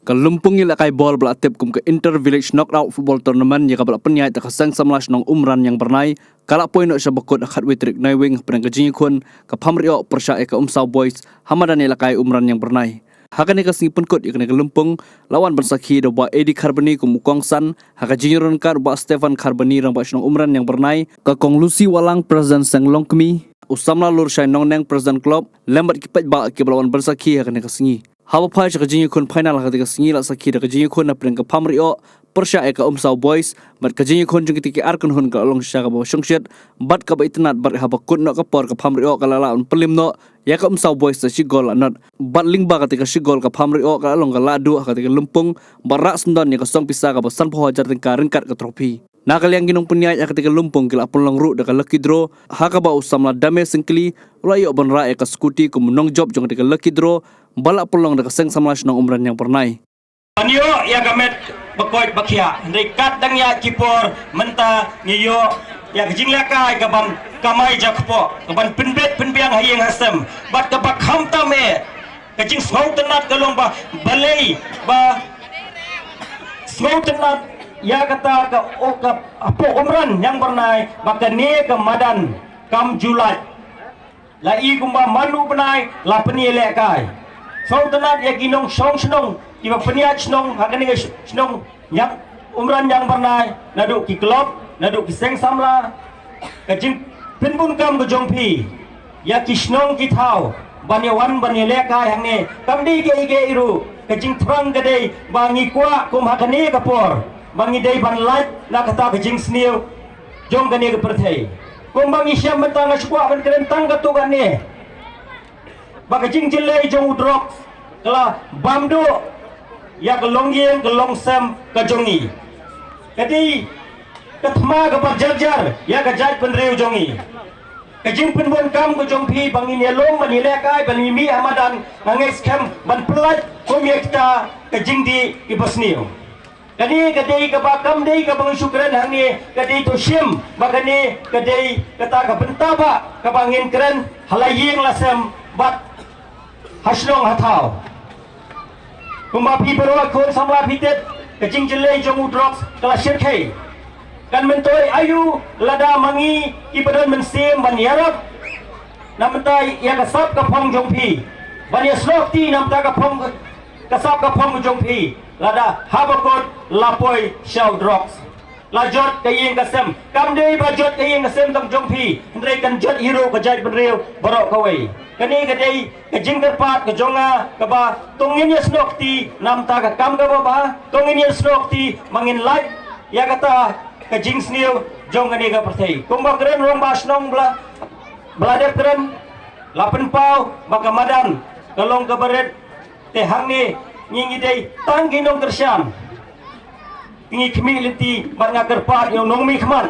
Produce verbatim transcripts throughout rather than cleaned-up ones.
Ka Lympung Ïalehkai Ball ba la tip kum ka Inter Village Knockout Football Tournament ïa kaba la pynïaid da ka Seng Samla Shnong Umran Ïangbyrnai, ka la poi noh sha bakut ha ka khatwei tarik Naiwieng hapdeng ka jingïakhun ka Pamrioh pyrshah ïa ka Umsaw Boys ha madan ïalehkai Umran Ïangbyrnai. Ha kane ka sngi pynkut ïa kane ka lympung, la wan ban sakhi da u Bah Eddie Kharbani kum u kongsan, ha ka jingïaryngkat u Bah Stephen Kharbani, Rangbah Shnong Umran Ïangbyrnai, ka Kong Lucy Wahlang, President Seng Longkmie, u samla Lurshai Nongneng, President Club, lem bad ki paidbah kiba la wan ban sakhi ha kane ka sngi. Haba phai sha ka jingïakhun final ha kata ka sngi, la sakhi da ka jingïakhun hapdeng ka Pamrioh pyrshah ïa ka Umsaw Boys, bad ka jingïakhun jong kita ki ar kynhun ka la long shisha kaba shongshit bad kaba itynnad, bad haba kut noh ka por ka Pamrioh ka la lah ban pynlem noh ïa ka Umsaw Boys da shi gol la nod. Bad lyngba kata ka shi gol ka Pamrioh ka la long ka lahduh ha kata ka lympung, bad rah syndon ïa ka song pisa kaba sanphew hajar tyngka ryngkat ka trophy. Na ka liang ki nongpynïaid ha kata ka lympung ki la pynlong ruh da ka lucky draw, ha kaba u samla Dame Syngkli u la ïoh ban rah ïa ka scooty kum u nongjop jong kata ka lucky draw ba la pynlong da ka Seng Samla Shnong Umran Ïangbyrnai. Ban ïoh ïa ka met ba koit ba khiah, hynrei kat dang ïa ki por mynta ngi ïoh ïa ka jinglehkai kaban kamai jakpoh, kaban pynbeit pynbiang ha ïing ha sem, bad kaba khamtam eh, ka jingsngewtynnad ka long ba balei ba sngewtynnad ïa kata ka, o, ka hapoh Umran Ïangbyrnai, ba kane ka madan kam ju lait. La i kumba man u bnai la pynïalehkai. Sngewtynnad ïa ki nongshong shnong kiba pynïaid shnong ha kane ka sh-, shnong Ïang, Umran Ïangbyrnai, naduh ki club, naduh ki seng samla. Ka jingpynbun kam ka jong phi ïa ki shnong ki thaw ban ïa wan ban ïalehkai hangne kam dei kiei kiei ruh. Ka jingthrang ka dei ba ngi kwah kum ha kane ka por ba ngi dei ban lait na kata ka jingsniew jong kane ka pyrthei. Kumba ngi shem mynta, nga shu kwah ban kren tang katto katne ba ka jingjyllei jong u drugs ka la bam duh ïa ka longïing ka longsem ka jong ngi. Ka dei ka thma kaba jar jar ïa ka jaitbynriew jong ngi. Ka jingpynbun kam ka jong phi ba ngin ïalum ban ïalehkai ban ïamih ha madan, nga ngeit skhem ban pyllait kum ïa kita ka jingdih kiba sniew. Kane ka dei kaba kam dei kaba ngi shu kren hangne, ka dei to shim ba kane ka dei kata ka bynta ba kaba ngin kren ha la ïing la sem bad ha shnong ha thaw. Kumba phi baroh khun samla phi tip, ka jingjyllei jong u drugs ka la shyrkhei. Kan myntoi aïu lada ma ngi kiba don mynsiem ban ïarap na bynta ïa ka sap ka phong jong phi, ban ïasnoh kti na bynta ka phong, ka sap ka phong jong phi, lada haba kut la poi sha u drugs. La jot ka ïing ka sem. Kam dei ba jot ka ïing ka sem tang jong phi, hynrei kan jot hi ruh ka jaitbynriew baroh kawei. Kane ka dei ka jingkyrpad ka jong nga kaba to ngin ïasnoh kti na bynta ka kam kaba bha, to ngin ïasnoh kti ba ngin lait ïa kata ka jingsniew jong kane ka pyrthei. Kumba kren rangbah shnong ba la, ba la dep kren, la pynpaw ba ka madan ka long kaba rit. Te hangne ngi, ngi dei tang ki nongkyrshan. Ngi khmih lynti bad nga kyrpad ïa u nongmihkhmat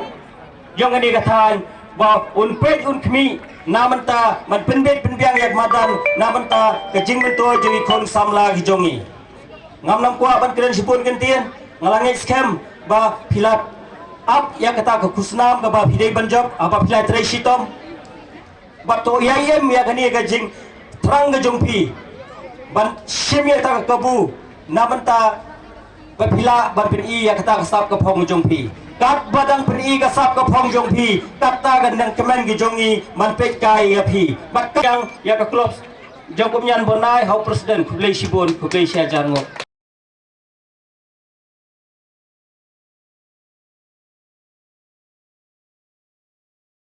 jong kane ka thaiñ ba un peit un khmih na bynta ban pynbeit pynbiang ïa ka madan na bynta ka jingmyntoi jong ki khun samla ki jong ngi. Ngam nang kwah ban kren shibun kyntien, nga la ngeit skhem ba phi la ap ïa kata ka khusnam kaba phi dei ban jop, haba phi la trei shitom. Bad to ïai im ïa kane ka jingthrang ka jong phi ban shim ïa kata ka kabu na bynta ba phi lah ban pyni ïa kata ka sap ka phong ka jong phi. Katba dang pyni ka sap ka phong jong phi, kata ka nang kmen ka jong ngi ban peit kai ïa phi. Bad ka ïa ka club jong ka Umran Ïangbyrnai, ha u president, khublei shibun, khublei shihajar nguh.